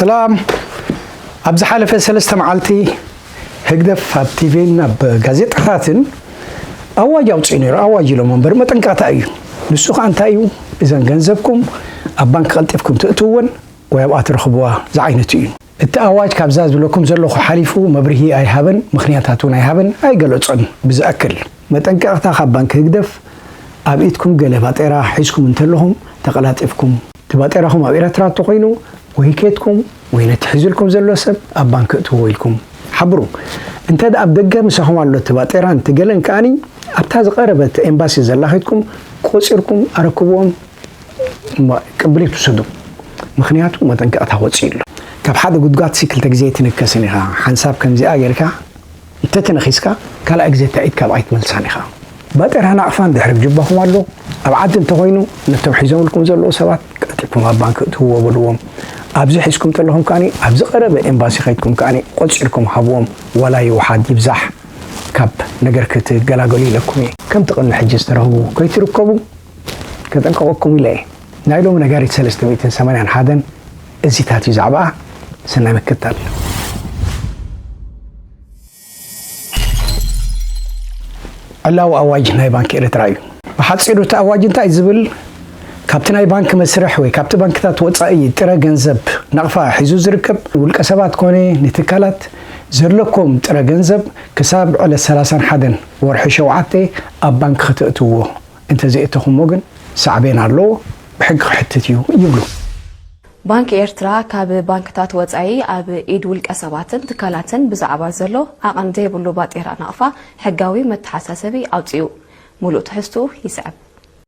ሰላም። ኣብ ዝሓለፈ ሰለስተ መዓልቲ ህግደፍ ኣብ ቲቪን ኣብ ጋዜጣታትን ኣዋጅ ኣውፂኡ ነይሩ። ኣዋጅ ኢሎም እምበር መጠንቀቕታ እዩ። ንሱ ከዓ እንታይ እዩ? እዘን ገንዘብኩም ኣብ ባንክ ቀልጢፍኩም ትእትወን ወይ ኣብኣ ትረኽብዋ ዝዓይነቱ እዩ። እቲ ኣዋጅ ካብዛ ዝብለኩም ዘለኹ ሓሊፉ መብርሂ ኣይሃበን፣ ምኽንያታት እውን ኣይሃበን፣ ኣይገለጾን። ብዝኣክል መጠንቀቕታ ካብ ባንክ ህግደፍ፣ ኣብ ኢድኩም ገለ ባጤራ ሒዝኩም እንተለኹም ተቐላጢፍኩም፣ እቲ ባጤራኹም ኣብ ኤረትራ እንተኾይኑ ወይ ኬድኩም ወይ ነቲ ሒዙልኩም ዘሎ ሰብ ኣብ ባንክ እትዎ ኢልኩም ሓብሩ። እንተ ደኣ ኣብ ደገ ምሳኹም ኣሎ እቲ ባጤራን እቲ ገለን ከኣኒ ኣብታ ዝቐረበት ኤምባሲ ዘላ ኬድኩም ቆጺርኩም ኣረክብዎም። እሞ ቅብሊት ውሰዱ። ምኽንያቱ መጠንቀቕታ ወፂኡ ኣሎ። ካብ ሓደ ጉድጓድ ሲ ክልተ ግዜ ኣይትንከስን ኢኻ። ሓንሳብ ከምዚኣ ጌርካ እንተተነኺስካ ካልኣይ ግዜ እታ ኢድ ካብ ኣይትመልሳን ኢኻ። ባጤራ ናቕፋ እንድሕር ኣብ ጅባኹም ኣሎ፣ ኣብ ዓዲ እንተኾይኑ ነቶም ሒዞምልኩም ዘለዉ ሰባት ቀልጢፍኩም ኣብ ባንክ እትውዎ በልዎም። ኣብዚ ሒዝኩም ተለኹም ከኣኒ ኣብ ዝቐረበ ኤምባሲ ከይድኩም ከኣኒ ቆፂርኩም ሃብዎም። ዋላ ይውሓድ ይብዛሕ ካብ ነገር ክትገላገሉ ኢለኩም እየ። ከምቲ ቅድሚ ሕጂ ዝተረኽቡ ከይትርከቡ ከጠንቀቐኩም ኢለ እየ። ናይ ሎሚ ነጋሪት ሰለስተ ሚእትን ሰማንያን ሓደን እዚታት እዩ ዛዕባኣ። ሰናይ ምክትታል። ዕላዊ ኣዋጅ ናይ ባንክ ኤርትራ እዩ። ብሓጺሩ እቲ ኣዋጅ እንታይ ዝብል? ካብቲ ናይ ባንክ መስርሕ ወይ ካብቲ ባንክታት ወጻኢ ጥረ ገንዘብ ናቕፋ ሒዙ ዝርከብ ውልቀ ሰባት ኮነ ንትካላት ዘለኩም ጥረ ገንዘብ ክሳብ ዕለት ሰላሳን ሓደን ወርሒ ሸውዓተ ኣብ ባንክ ከተእትዎ፣ እንተዘየእተኹሞ ግን ሳዕቤን ኣለዎ፣ ብሕጊ ክሕትት እዩ ይብሉ። ባንክ ኤርትራ ካብ ባንክታት ወጻኢ ኣብ ኢድ ውልቀ ሰባትን ትካላትን ብዛዕባ ዘሎ ዓቐን ዘይብሉ ባጤራ ናቕፋ ሕጋዊ መተሓሳሰቢ ኣውጺኡ። ሙሉእ ትሕዝትኡ ይስዕብ።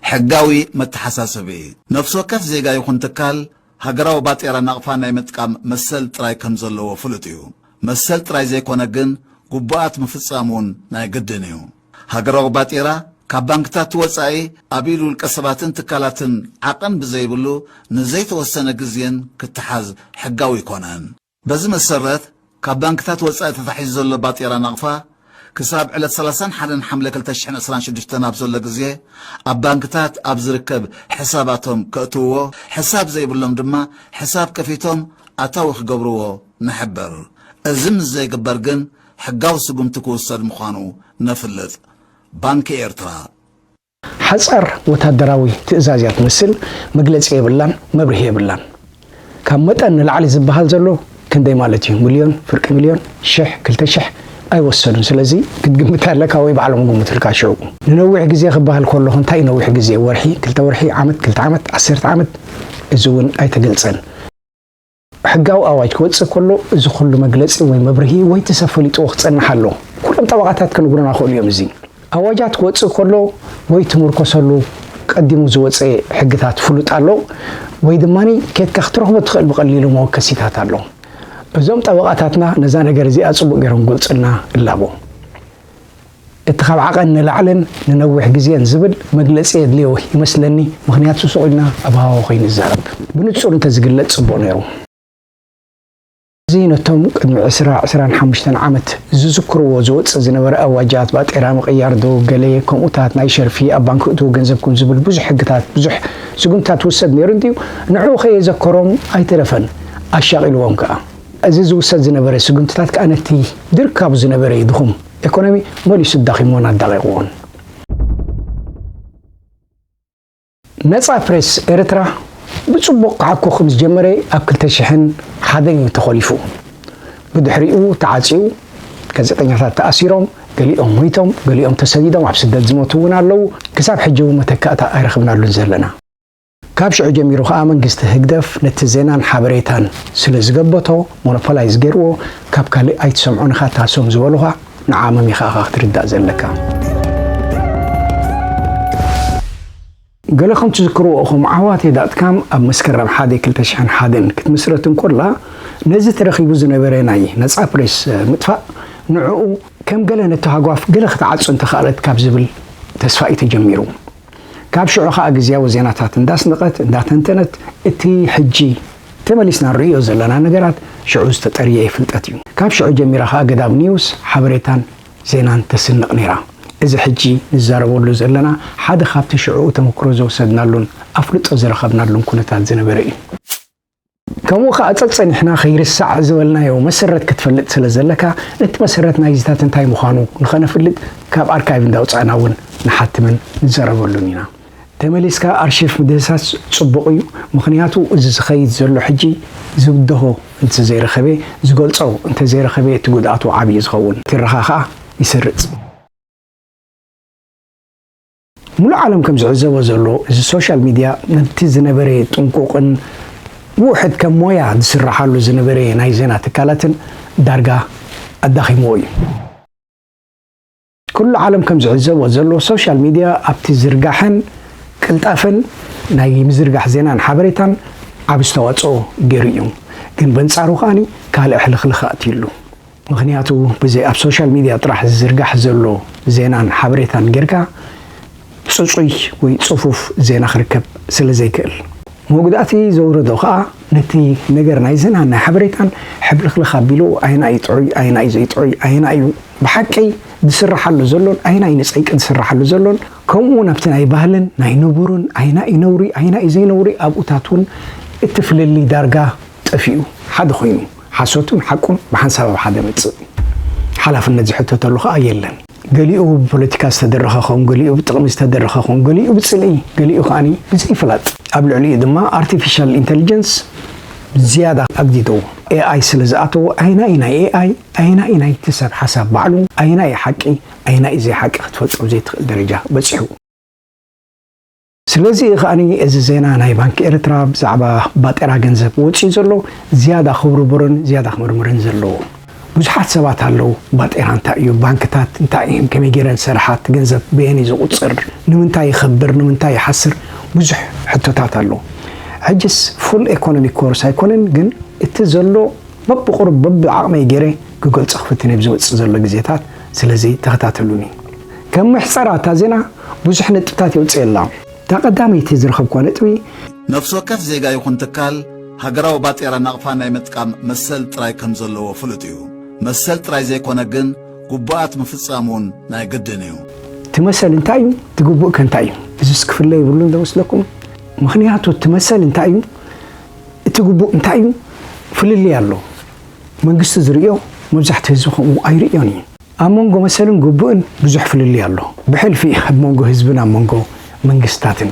ሕጋዊ መተሓሳሰቢ። ነፍሲ ወከፍ ዜጋ ይኹን ትካል ሃገራዊ ባጤራ ናቕፋ ናይ ምጥቃም መሰል ጥራይ ከም ዘለዎ ፍሉጥ እዩ። መሰል ጥራይ ዘይኮነ ግን ግቡኣት ምፍጻም እውን ናይ ግድን እዩ። ሃገራዊ ባጤራ ካብ ባንክታት ወጻኢ ኣብ ኢድ ውልቀ ሰባትን ትካላትን ዓቐን ብዘይብሉ ንዘይተወሰነ ግዜን ክተሓዝ ሕጋዊ ኣይኮነን። በዚ መሰረት ካብ ባንክታት ወጻኢ ተታሒዙ ዘሎ ባጤራ ናቕፋ ክሳብ ዕለት ሰላሳን ሓደን ሓምለ ክልተ ሽሕን ዕስራን ሽዱሽተን ኣብ ዘሎ ግዜ ኣብ ባንክታት ኣብ ዝርከብ ሕሳባቶም ከእትውዎ፣ ሕሳብ ዘይብሎም ድማ ሕሳብ ከፊቶም ኣታዊ ክገብርዎ ንሕብር። እዚ ምስ ዘይግበር ግን ሕጋዊ ስጉምቲ ክውሰድ ምዃኑ ነፍልጥ። ባንኪ ኤርትራ። ሓጻር ወታደራዊ ትእዛዝ እያ ትመስል፣ መግለጺ የብላን፣ መብርሂ የብላን። ካብ መጠን ንላዕሊ ዝበሃል ዘሎ ክንደይ ማለት እዩ? ሚልዮን፣ ፍርቂ ሚልዮን፣ ሽሕ፣ ክልተ ሽሕ ኣይወሰዱን። ስለዚ ክትግምት ኣለካ ወይ ባዕሎም ይግምቱልካ። ሽዑ ንነዊሕ ግዜ ክበሃል ከለኹ እንታይ እዩ ነዊሕ ግዜ? ወርሒ፣ ክልተ ወርሒ፣ ዓመት፣ ክልተ ዓመት፣ ዓሰርተ ዓመት፣ እዚ እውን ኣይተገልጸን። ሕጋዊ ኣዋጅ ክወጽእ ከሎ እዚ ኩሉ መግለጺ ወይ መብርሂ ወይ እቲ ሰብ ፈሊጥዎ ክጸንሕ ኣለዎ። ኩሎም ጠበቓታት ክነግሩና ይኽእሉ እዮም። እዚ ኣዋጃት ክወጽእ ከሎ ወይ ትምርኮሰሉ ቀዲሙ ዝወጸ ሕግታት ፍሉጥ ኣሎ ወይ ድማ ኬድካ ክትረኽቦ ትኽእል ብቐሊሉ መወከሲታት ኣሎ። እዞም ጠበቓታትና ነዛ ነገር እዚኣ ጽቡቕ ገይሮም ክገልጹልና እላቦ። እቲ ካብ ዓቐን ንላዕልን ንነዊሕ ግዜን ዝብል መግለጺ የድልዮ ይመስለኒ፣ ምኽንያቱ ስቕ ኢልና ኣብ ሃዋሁ ከይንዛረብ። ብንጹር እንተዝግለጽ ጽቡቕ ነይሩ። እዚ ነቶም ቅድሚ ዕስራ፣ ዕስራን ሓሙሽተን ዓመት ዝዝክርዎ ዝወጽእ ዝነበረ ኣዋጃት፣ ባጤራ ምቕያር ዶ ገለ ከምኡታት፣ ናይ ሸርፊ፣ ኣብ ባንክ እትዉ ገንዘብኩም ዝብል ብዙሕ ሕግታት፣ ብዙሕ ስጉምትታት ትውሰድ ነይሩ እንድዩ። ንዕኡ ከየዘከሮም ኣይተረፈን፣ ኣሻቒልዎም ከኣ። እዚ ዝውሰድ ዝነበረ ስጉምትታት ከኣ ነቲ ድርካቡ ዝነበረ ድኹም ኤኮኖሚ መሊሱ ኣዳኺምዎን ኣዳቒቕዎን። ነጻ ፕሬስ ኤርትራ ብጽቡቕ ክሓኮ ከም ዝጀመረ ኣብ ክልተ ሽሕን ሓደን እዩ ተኾሊፉ። ብድሕሪኡ ተዓጽዩ፣ ጋዜጠኛታት ተኣሲሮም፣ ገሊኦም ሞይቶም፣ ገሊኦም ተሰዲዶም ኣብ ስደት ዝሞቱ እውን ኣለዉ። ክሳብ ሕጂ እውን መተካእታ ኣይረኽብናሉን ዘለና። ካብ ሽዑ ጀሚሩ ከኣ መንግስቲ ህግደፍ ነቲ ዜናን ሓበሬታን ስለ ዝገበቶ፣ ሞኖፖላይዝ ገይርዎ፣ ካብ ካልእ ኣይትሰምዖን ኢኻ፣ እታ ስም ዝበሉኻ ንዓ መሚኻ ኢኻ ክትርዳእ ዘለካ። ገለኹም ትዝክርዎ ኢኹም፣ ዓዋቴ ዳት ካም ኣብ መስከረም ሓደ ክልተ ሽሕን ሓደን ክትምስረት እንኮላ፣ ነዚ ተረኺቡ ዝነበረ ናይ ነጻ ፕሬስ ምጥፋእ፣ ንዕኡ ከም ገለ ነቲ ሃጓፍ ገለ ክትዓጹ እንተኸኣለት ካብ ዝብል ተስፋ እዩ ተጀሚሩ። ካብ ሽዑ ኸኣ ግዝያዊ ዜናታት እንዳስነቐት እንዳተንተነት፣ እቲ ሕጂ ተመሊስና ንርእዮ ዘለና ነገራት ሽዑ ዝተጠርየ ፍልጠት እዩ። ካብ ሽዑ ጀሚራ ኸኣ ገዳብ ኒውስ ሓበሬታን ዜናን ተስንቕ ነይራ። እዚ ሕጂ ንዛረበሉ ዘለና ሓደ ካብቲ ሽዑ ተመክሮ ዝወሰድናሉን ኣፍልጦ ዝረኸብናሉን ኩነታት ዝነበረ እዩ። ከምኡ ከኣ ጸጸኒሕና ከይርሳዕ ዝበልናዮ መሰረት ክትፈልጥ ስለ ዘለካ፣ ነቲ መሰረት ናይዚታት እንታይ ምዃኑ ንኸነፍልጥ ካብ ኣርካይቭ እንዳውጻእና እውን ንሓትምን ንዘረበሉን ኢና። ተመሊስካ ኣርሺፍ ምድህሳስ ጽቡቕ እዩ፣ ምኽንያቱ እዚ ዝኸይድ ዘሎ ሕጂ ዝብድሆ እንተዘይረኸበ፣ ዝገልጾ እንተዘይረኸበ እቲ ጉድኣቱ ዓብዪ ዝኸውን፣ ትረኻ ከኣ ይስርጽ። ሙሉእ ዓለም ከም ዝዕዘቦ ዘሎ፣ እዚ ሶሻል ሚድያ ነቲ ዝነበረ ጥንቁቕን ውሕድ ከም ሞያ ዝስርሓሉ ዝነበረ ናይ ዜና ትካላትን ዳርጋ ኣዳኺምዎ እዩ። ኩሉ ዓለም ከም ዝዕዘቦ ዘሎ፣ ሶሻል ሚድያ ኣብቲ ዝርጋሐን ቅልጣፈን ናይ ምዝርጋሕ ዜናን ሓበሬታን ዓቢ ዝተዋጽኦ ገይሩ እዩ። ግን በንጻሩ ከኣኒ ካልእ ሕልኽልኽ ኣእትዩሉ። ምኽንያቱ ብዘይ ኣብ ሶሻል ሚድያ ጥራሕ ዝዝርጋሕ ዘሎ ዜናን ሓበሬታን ጌርካ ጽጹይ ወይ ጽፉፍ ዜና ክርከብ ስለ ዘይክእል። መጉዳእቲ ዘውረዶ ከኣ ነቲ ነገር ናይ ዜናን ናይ ሓበሬታን ሕብልኽልኽ ኣቢሉ ኣየናይ እዩ ጥዑይ፣ ኣየናይ እዩ ዘይጥዑይ፣ ኣየናይ እዩ ብሓቂ ዝስርሓሉ ዘሎን ኣየናይ ንጸይቂ ዝስርሓሉ ዘሎን፣ ከምኡ እውን ኣብቲ ናይ ባህልን ናይ ንቡርን ኣየናይ እዩ ነውሪ ኣየናይ እዩ ዘይነውሪ ኣብኡታት እውን እቲ ፍልልይ ዳርጋ ጠፊኡ ሓደ ኮይኑ፣ ሓሶትን ሓቁን ብሓንሳብ ኣብ ሓደ መጽእ። ሓላፍነት ዝሕተተሉ ከኣ የለን። ገሊኡ ብፖለቲካ ዝተደረኸ ኸውን፣ ገሊኡ ብጥቕሚ ዝተደረኸ ኸውን፣ ገሊኡ ብጽልኢ፣ ገሊኡ ከኣኒ ብዘይፍላጥ። ኣብ ልዕሊኡ ድማ ኣርቲፊሻል ኢንተሊጀንስ ዝያዳ ኣግዲድዎ። ኤኣይ ስለ ዝኣተዎ፣ ኣየናይ ናይ ኤኣይ፣ ኣየናይ ናይቲ ሰብ ሓሳብ ባዕሉ፣ ኣየናይ ሓቂ፣ ኣየናይ ዘይሓቂ ክትፈልጦ ኣብ ዘይትኽእል ደረጃ በጺሑ። ስለዚ እዩ ከኣኒ እዚ ዜና ናይ ባንክ ኤርትራ ብዛዕባ ባጤራ ገንዘብ ወጺኡ ዘሎ ዝያዳ ክብርብርን ዝያዳ ክምርምርን ዘለዎ። ብዙሓት ሰባት ኣለዉ ባጤራ እንታይ እዩ፣ ባንክታት እንታይ እየን፣ ከመይ ገይረን ዝሰርሓ፣ እቲ ገንዘብ በየን እዩ ዝቑጽር፣ ንምንታይ ይኸብር፣ ንምንታይ ይሓስር፣ ብዙሕ ሕቶታት ኣሎ። ሕጅስ ፉል ኤኮኖሚክ ኮርስ ኣይኮነን፣ ግን እቲ ዘሎ በብቑሩብ በብዓቕመይ ገይረ ክገልጾ ክፍትን እየ ብዝመጽእ ዘሎ ግዜታት። ስለዚ ተኸታተሉኒ። ከም መሕጸራ እታ ዜና ብዙሕ ነጥብታት የውጽእ ኣላ። እታ ቀዳመይቲ ዝረኸብኳ ነጥቢ፣ ነፍሲ ወከፍ ዜጋ ይኹን ትካል ሃገራዊ ባጤራ ናቕፋ ናይ ምጥቃም መሰል ጥራይ ከም ዘለዎ ፍሉጥ እዩ። መሰል ጥራይ ዘይኮነ ግን ግቡኣት ምፍጻም እውን ናይ ግድን እዩ። እቲ መሰል እንታይ እዩ? እቲ ግቡእ ከ እንታይ እዩ? እዚስ ክፍለ ይብሉን ዶ መስለኩም? ምኽንያቱ እቲ መሰል እንታይ እዩ? እቲ ግቡእ እንታይ እዩ? ፍልልይ ኣሎ። መንግስቲ ዝርእዮ መብዛሕትኡ ህዝቢ ከምኡ ኣይርእዮን እዩ። ኣብ መንጎ መሰልን ግቡእን ብዙሕ ፍልልይ ኣሎ። ብሕልፊ ኣብ መንጎ ህዝብን ኣብ መንጎ መንግስታትን።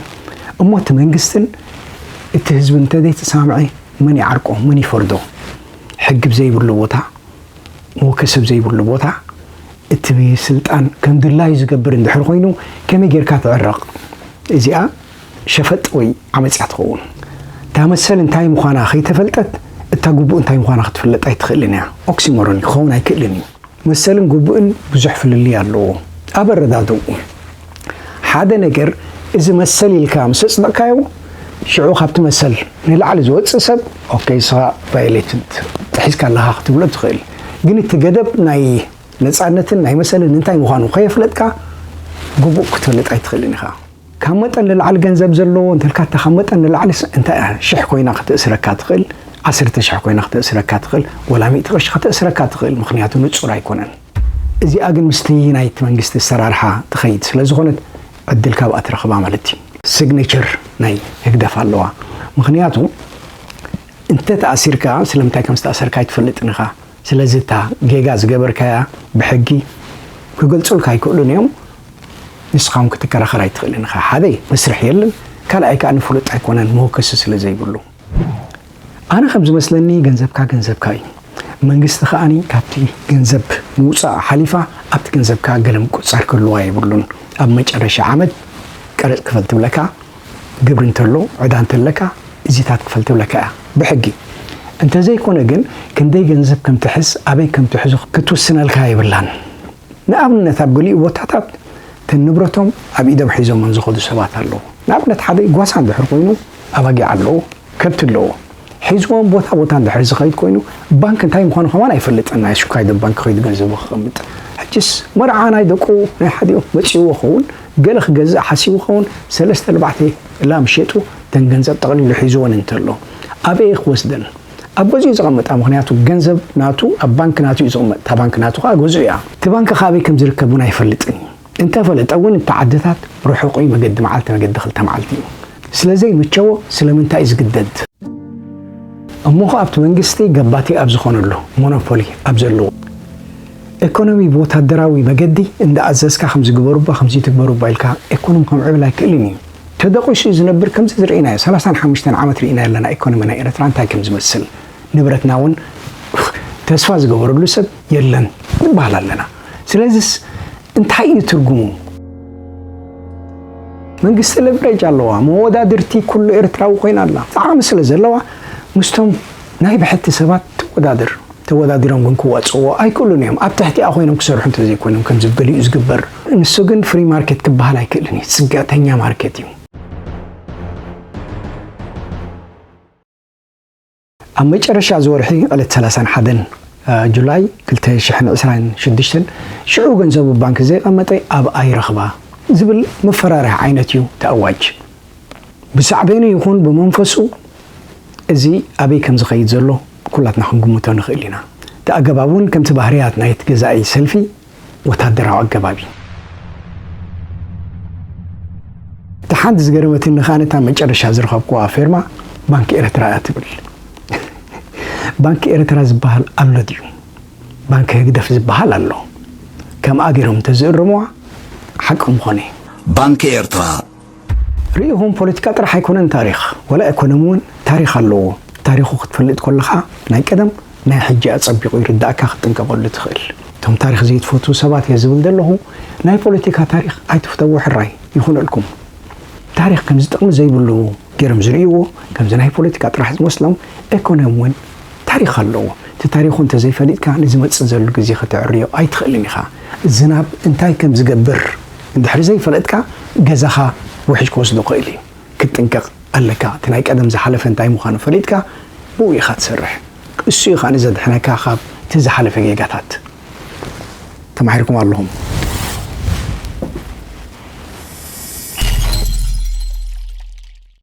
እሞ እቲ መንግስትን እቲ ህዝብን እንተዘይተሰማምዐ መን ይዓርቆ? መን ይፈርዶ? ሕጊ ብዘይብሉ ቦታ፣ መወከሲ ብዘይብሉ ቦታ እቲ ስልጣን ከም ድላዩ ዝገብር እንድሕር ኮይኑ ከመይ ጌርካ ትዕረቕ? እዚኣ ሸፈጥ ወይ ዓመጽ እያ ትኸውን። እታ መሰል እንታይ ምዃና ከይተፈልጠት እታ ግቡእ እንታይ ምዃና ክትፍለጥ ኣይትኽእልን እያ። ኦክሲሞሮን እዩ፣ ክኸውን ኣይክእልን እዩ። መሰልን ግቡእን ብዙሕ ፍልልይ ኣለዎ። ኣብ ኣረዳድኡ ሓደ ነገር እዚ መሰል ኢልካ ምስ ኣጽደቕካዮ፣ ሽዑ ካብቲ መሰል ንላዕሊ ዝወጽእ ሰብ፣ ኦኬ፣ ንስኻ ቫዮሌት ጥሒስካ ኣለኻ ክትብሎ ትኽእል። ግን እቲ ገደብ ናይ ነጻነትን ናይ መሰልን እንታይ ምዃኑ ከየፍለጥካ ግቡእ ክትፈልጥ ኣይትኽእልን ኢኻ። ካብ መጠን ንላዕሊ ገንዘብ ዘለዎ እንተልካ፣ እታ ካብ መጠን ንላዕሊ ስ-፣ እንታይ እያ? ሽሕ ኮይና ክትእስረካ ትኽእል፣ ዓሰርተ ሽሕ ኮይና ክትእስረካ ትኽእል፣ ወላ ሚእቲ ቅርሺ ክትእስረካ ትኽእል፣ ምኽንያቱ ንጹር ኣይኮነን። እዚኣ ግን ምስቲ ናይቲ መንግስቲ ኣሰራርሓ ትኸይድ ስለ ዝኾነት ዕድል ካብኣ ትረኽባ ማለት እዩ። ሲግኔቸር ናይ ህግደፍ ኣለዋ። ምኽንያቱ እንተ ተኣሲርካ ስለምንታይ ከም ዝተኣሰርካ ኣይትፈልጥን ኢኻ። ስለዚ እታ ጌጋ ዝገበርካያ ብሕጊ ክገልጹልካ ኣይክእሉን እዮም። ንስኻ እውን ክትከራኸር ኣይትኽእልን ኢኻ። ሓደ መስርሕ የለን፣ ካልኣይ ከኣ ንፍሉጥ ኣይኮነን መወከሲ ስለ ዘይብሉ። ኣነ ከም ዝመስለኒ ገንዘብካ ገንዘብካ እዩ። መንግስቲ ከኣኒ ካብቲ ገንዘብ ምውጻእ ሓሊፋ ኣብቲ ገንዘብካ ገለ ምቁጽጻር ክህልዋ የብሉን። ኣብ መጨረሻ ዓመት ቀረጽ ክፈል ትብለካ፣ ግብሪ እንተሎ፣ ዕዳ እንተለካ፣ እዚታት ክፈል ትብለካ እያ ብሕጊ። እንተዘይኮነ ግን ክንደይ ገንዘብ ከም ትሕዝ፣ ኣበይ ከም ትሕዞ ክትውስነልካ የብላን። ንኣብነት ኣብ ገሊኡ ቦታታት እተን ንብረቶም ኣብ ኢዶም ሒዞመን ዝኸዱ ሰባት ኣለዉ። ንኣብነት ሓደ ጓሳ እንድሕር ኮይኑ ኣባጊዕ ኣለዎ፣ ከብቲ ኣለዎ። ሒዝዎም ቦታ ቦታ እንድሕር ዝኸይድ ኮይኑ ባንክ እንታይ ምዃኑ ከማን ኣይፈልጥን። ናይ ሽኳይ ዶ ባንክ ከይዱ ገንዘቡ ክቐምጥ። ሕጅስ መርዓ ናይ ደቁ ናይ ሓዲኡ መጺእዎ ኸውን፣ ገለ ክገዝእ ሓሲቡ ኸውን፣ ሰለስተ ኣርባዕተ ላም ሸጡ እተን ገንዘብ ጠቕሊሉ ሒዝወን እንተሎ ኣበይ ክወስደን? ኣብ ገዝኡ እዩ ዘቐምጣ። ምኽንያቱ ገንዘብ ናቱ ኣብ ባንክ ናቱ እዩ ዝቕመጥ። እታ ባንክ ናቱ ከኣ ገዝኡ እያ። እቲ ባንክ ከ ኣበይ ከም ዝርከብ እውን ኣይፈልጥን እዩ። እንተፈለጠ እውን እቲ ዓድታት ርሑቕ እዩ፣ መገዲ መዓልቲ መገዲ ክልተ መዓልቲ እዩ። ስለ ዘይምቸዎ ስለምንታይ እዩ ዝግደድ? እሞ ኸ ኣብቲ መንግስቲ ገባቲ ኣብ ዝኾነሉ፣ ሞኖፖሊ ኣብ ዘለዎ፣ ኤኮኖሚ ብወታደራዊ መገዲ እንዳኣዘዝካ ከምዚ ግበሩባ ከምዚ ትግበሩባ ኢልካ ኤኮኖሚ ከምዕብል ኣይክእልን እዩ። ተደቂሱ እዩ ዝነብር። ከምዚ ዝረኢናዮ ሰላሳን ሓሙሽተን ዓመት ርኢና ኣለና። ኤኮኖሚ ናይ ኤርትራ እንታይ ከም ዝመስል፣ ንብረትና እውን ተስፋ ዝገበረሉ ሰብ የለን ንበሃል ኣለና። ስለዚስ እንታይ እዩ ትርጉሙ? መንግስቲ ለብረጅ ኣለዋ። መወዳድርቲ ኩሉ ኤርትራዊ ኮይና ኣላ። ዓቕሚ ስለ ዘለዋ ምስቶም ናይ ብሕቲ ሰባት ትወዳደር። ተወዳዲሮም ግን ክዋፅዎ ኣይክእሉን እዮም። ኣብ ትሕቲኣ ኮይኖም ክሰርሑ እንተዘይኮይኖም ከምዚ በሊኡ ዝግበር። ንሱ ግን ፍሪ ማርኬት ክበሃል ኣይክእልን እዩ። ጽግዕተኛ ማርኬት እዩ። ኣብ መጨረሻ እዚ ወርሒ ዕለት ሰላሳን ሓደን ጁላይ ክልተ ሽሕን ዕስራን ሽዱሽተን ሽዑ ገንዘቡ ባንክ ዘየቐመጠ ኣብኣ ይረኽባ ዝብል መፈራርሒ ዓይነት እዩ እቲ ኣዋጅ። ብሳዕቤኑ ይኹን ብመንፈሱ እዚ ኣበይ ከም ዝኸይድ ዘሎ ኩላትና ክንግምቶ ንኽእል ኢና። እቲ ኣገባብ እውን ከምቲ ባህርያት ናይቲ ገዛኢ ሰልፊ ወታደራዊ ኣገባብ እዩ። እቲ ሓንቲ ዝገረመትኒ ከኣ ነታ መጨረሻ ዝረኸብኩዋ ፌርማ ባንክ ኤርትራ እያ ትብል። ባንክ ኤርትራ ዝበሃል ኣሎ ድዩ? ባንክ ህግደፍ ዝበሃል ኣሎ። ከምኣ ገይሮም እንተዝእርምዋ ሓቂ ምኾነ። ባንክ ኤርትራ። ርኢኹም፣ ፖለቲካ ጥራሕ ኣይኮነን ታሪኽ፣ ወላ ኢኮኖሚ እውን ታሪኽ ኣለዎ። ታሪኹ ክትፈልጥ ከለኻ ናይ ቀደም ናይ ሕጂ ኣጸቢቑ ይርዳእካ፣ ክትጥንቀቐሉ ትኽእል። እቶም ታሪኽ ዘይትፈትዉ ሰባት እየ ዝብል ዘለኹ፣ ናይ ፖለቲካ ታሪኽ ኣይትፍተዉ፣ ሕራይ ይኹነልኩም። ታሪኽ ከም ዝጠቕሚ ዘይብሉ ገይሮም ዝርእይዎ፣ ከምዚ ናይ ፖለቲካ ጥራሕ ዝመስሎም፣ ኤኮኖሚ እውን ታሪኽ ኣለዎ። እቲ ታሪኹ እንተዘይፈሊጥካ ንዝመጽእ ዘሎ ግዜ ከተዕርዮ ኣይትኽእልን ኢኻ። ዝናብ እንታይ ከም ዝገብር እንድሕሪ ዘይፈለጥካ ገዛኻ ውሕጅ ክወስዶ ይኽእል እዩ። ክትጥንቀቕ ኣለካ። እቲ ናይ ቀደም ዝሓለፈ እንታይ ምዃኑ ፈሊጥካ ብኡ ኢኻ ትሰርሕ። እሱ እዩ ከኣ ዘድሕነካ ካብ እቲ ዝሓለፈ ጌጋታት። ተማሂርኩም ኣለኹም።